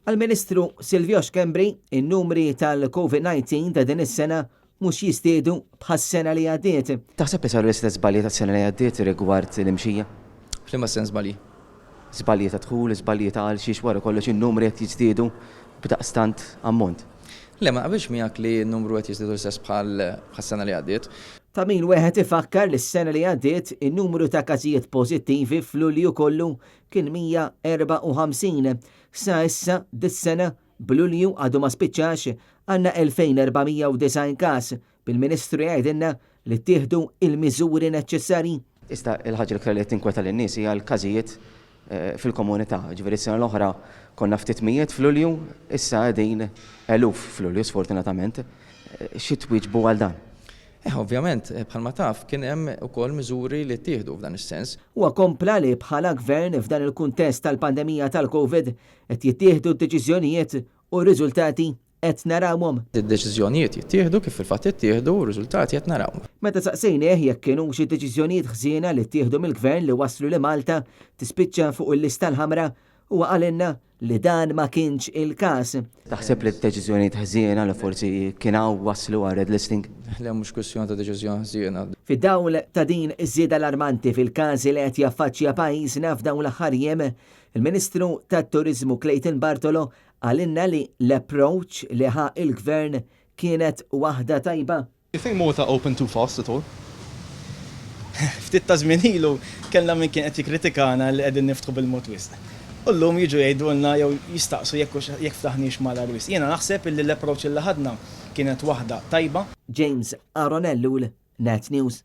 Għall-Ministru Silvio Schembri, in-numri tal-Covid-19 ta' din is-sena mhux jiżdiedu bħas-sena li għaddiet. Taħseb li saru l-istess żbalji tas-sena li għaddiet rigward l-imxija? F'liema sens żbalji? Żbalji ta' dħul, żbalji ta' għalxiex wara kollox in-numri qed jiżdiedu b'daqstant ammont. Le, ma naqbilx miegħek li n-numru qed jiżdiedu l-istess bħal bħas-sena li għaddiet. Ta' min wieħed ifakkar li s-sena li għaddiet in-numru ta' każijiet pożittivi f'Lulju kollu kien 154. Sa issa, dis-sena, b'Lulju għadu ma spiċċax, għandna 2,490 każ, bil-Ministru jgħidilna li ttieħdu il-miżuri neċċessarji. Iżda l-ħaġa l-iktar li qed tinkweta lin-nies hija l-każijiet fil-komunità. Jiġifieri s-sena l-oħra konna ftit mijiet f'Lulju, issa qegħdin eluf f'Lulju sfortunatament. Xi twieġbu għal dan? Eh, ovvjament, bħalma taf, kien hemm ukoll miżuri li ttieħdu f'dan is-sens. Huwa kompla li bħala Gvern f'dan il-kuntest tal-pandemija tal-Covid qed jittieħdu d-deċiżjonijiet u r-riżultati qed narawhom. Id-deċiżjonijiet jittieħdu kif fil-fatt ittieħdu u r-riżultati qed narawhom. Meta saqsejnieh jekk kinux id-deċiżjonijiet ħżiena li ttieħdu mill-Gvern li wasslu li Malta tispiċċa fuq il-lista l-ħamra, huwa qalilna li dan ma kienx il-każ. Taħseb li d-deċiżjonijiet ħżiena li forsi kien hawn wasslu għal red listing? Le mhux kwistjoni ta' deċiżjoni ħżiena. Fid-dawl ta' din iż-żieda allarmanti fil-każi li qed jaffaċċja pajjiżna f'dawn l-aħħar jiem, il-Ministru tat-Turiżmu Clayton Bartolo qalilna li l-approach li ħa l-Gvern kienet waħda tajba. Do you think Malta opened too fast at all? Ftit ta' żmien ilu kellna min kien qed jikkritikana li qegħdin niftħu bil-mod wisq. U llum jiġu jgħidulna jew jistaqsu jekk hux jekk ftaħniex malajr wisq. Jiena naħseb illi l-approach illi ħadna kienet waħda tajba. James Aaron Ellul, Net News.